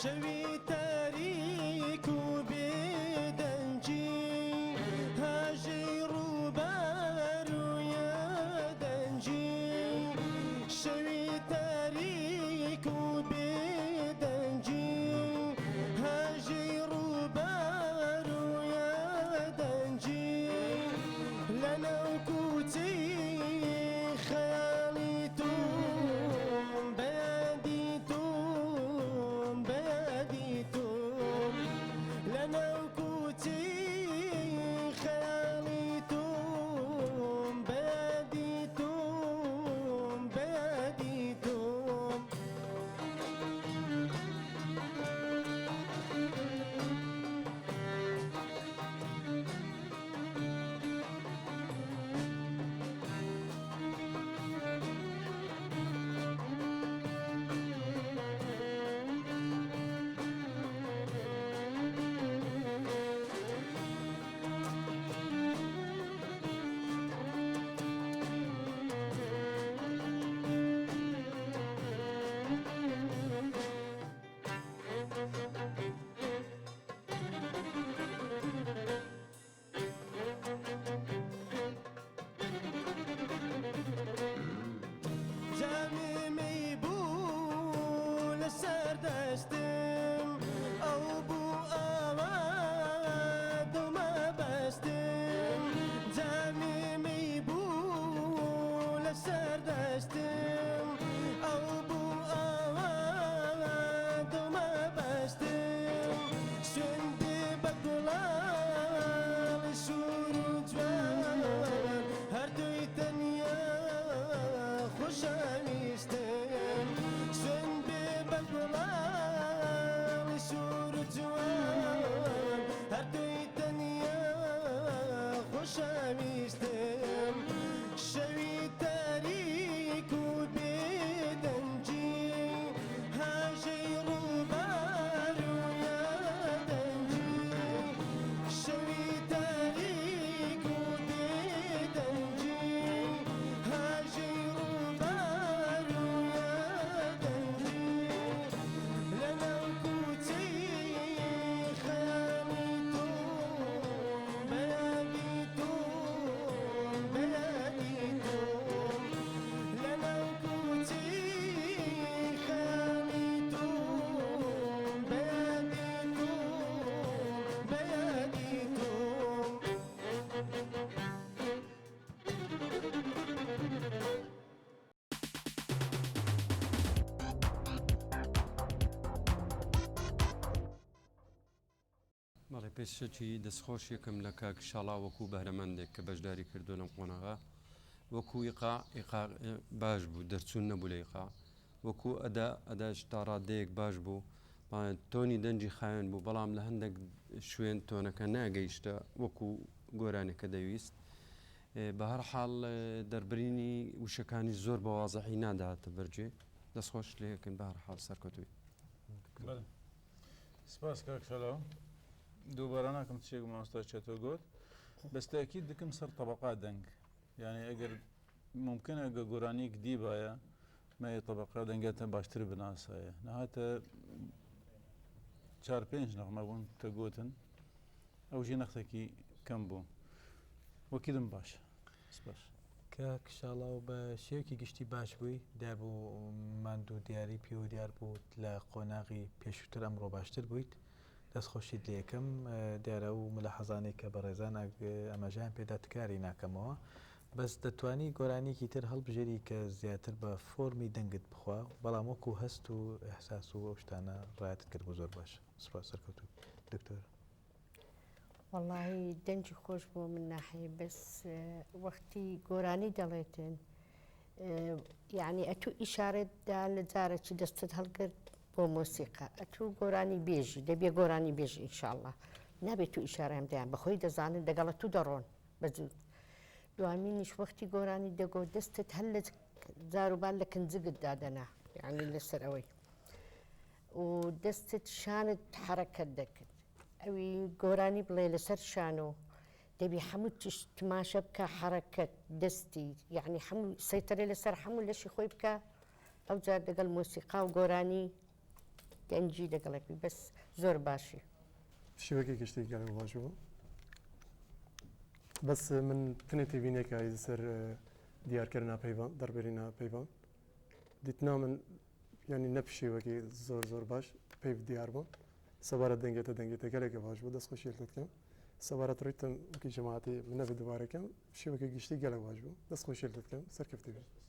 شەوی تاریک و بێدەنگی هاژەی ڕووبار و یەدەنگی شەوی تاریک و بێدەنگی هاژەی ڕووبار و یەدەنگی لەناو کوچەی خەیاڵی تۆم بەیادی تۆم بەیادی تۆم لەناو کوچەی خەیاڵی تۆم بەیادی تۆم بەیادی تۆم. جامی مەی بوو لەسەر دەستم ئەو بوو ئاوا دڵمە بەستم جامی مەی بوو لەسەر دەستم ئەو بوو ئاوا دڵمە بەستم سوێندێ بە گوڵاڵی سوور و جوان هەر تۆی تەنیا خۆشەویستم سوێندێ بە گوڵاڵی سوور و جوان هەر تۆی تەنیا خۆشەویستم شەوی تاریک و بێدەنگی هاژەی ڕووبار و یادەنگی شەوی تاریک و بێدەنگی هاژەی ڕووبار و یادەنگی لەناو کوچەی خەیاڵی تۆم بەیادی تۆم بەیادی تۆم لەناو کوچەی خەیاڵی تۆم بەیادی تۆم بەیادی تۆم. بەڵێ پێشەکی دەستخۆشیەکەم لە کاک شاڵاو وەکو بەهرەمەندێک کە بەشداری کردو لەم قۆناغە وەکو ئیقاع ئیقاع باش بوو دەرچوون نەبوو لە ئیقاع وەکو ئەدا ئەداش تا ڕادەیەک باش بوو تۆنی دەنگی خاوێن بوو بەڵام لە هەندێک شوێن تۆنەکە ناگەیشتە وەکو گۆرانەکە دەویست بە هەر حاڵ دەربرینی وشەکانی زۆر بە وازحی ناداتە بەرگێ دەستخۆش لەکەن بە هەر حاڵ سەرکەوتووی. سپاس کاک شەلاو دووبارە ناکەم چیەک مامۆستا چەتۆ گوت بەس تاکید دکم سەر طبقا دەنگ یعنی ئەگەر ممکنە ئەگە گۆرانیک دیبایە مەیە طبقا دەنگەتە باشتر بناسایە نهاتە چار پێنج نەغمە بوون کە گوتن ئەو ژی نەختێکی کەم بوو وەکیلم باشە سپاس. کاک شاڵاو بە شێوەیەکی گشتی باش بووی، دیار بوو ماندوو دیاری پێوە دیار بوو لە قۆناغی پێشووتر ئەمڕۆ باشتر بوویت، دەست خۆشیت لێ ئەکەم، دیارە ئەو ملاحەزانەی کە بەڕێزان ئاماژەیان پێدا تکراری ناکەمەوە، بەس دەتوانی گۆرانیەکی تر هەڵبژێری کە زیاتر بە فۆرمی دەنگت بخوا، بەڵام وەکو هەست و ئیحساس و ئەو شتانە ڕایەتت کردبوو زۆر باش، سوپاس سەرکەوتوو دکتۆر. وەڵاهی دەنگی خۆش بۆ من ناحەیە بەس وەختی گۆرانی دەڵێتن یعنی ئەتوو ئیشارەت دا لە جارەکی دەستت هەڵگرت بۆ مۆسیقا ئەتوو گۆرانی بێژی دەبێ گۆرانی بێژی ئینشاءاللە نابێت تو ئیشارەیان دەیان بەخۆی دەزانن دەگەڵە تو دەڕۆن بەزوو دوامینیش وەختی گۆرانی دەگۆ دەستت هەر لە جاروبار لە کنجگت دادەنا یعنی لەسەر ئەوەی و دەستت شانت حەرەکەت دەکرد ئەوی گۆرانی بڵێ لەسەر شانۆ دەبی حەموو تشت تماشە بکا حەرەکەت دەستی یەعنی حەموو سەیتەرە لەسەر حەموو لەشی خۆی بکا ئەوجار دەگەڵ مۆسیقا و گۆرانی. دەنگی لەگەڵێک بی بەس زۆر باشی. شێوەکی گشتی گەلەک باش بوو بەس من تنێ تێبینێکە سەر دیارکردنا پەیڤان دەربرینا پەیڤان دیتنا من یعنی نە شێوەکی زۆر زۆر باش پەیڤ دیار بوو سەبارەت دەنگێتە دەنگێتە گەلێکە باش بوو دەست خۆشی لێت دەکەم سەبارەت ڕیتم وەکی جەماعەتی من نەبێ دووبارەکەم شێوەکی گشتی گەلەک باش بوو دەست خۆشی لێت دەکەم سەرکەفتی بێت.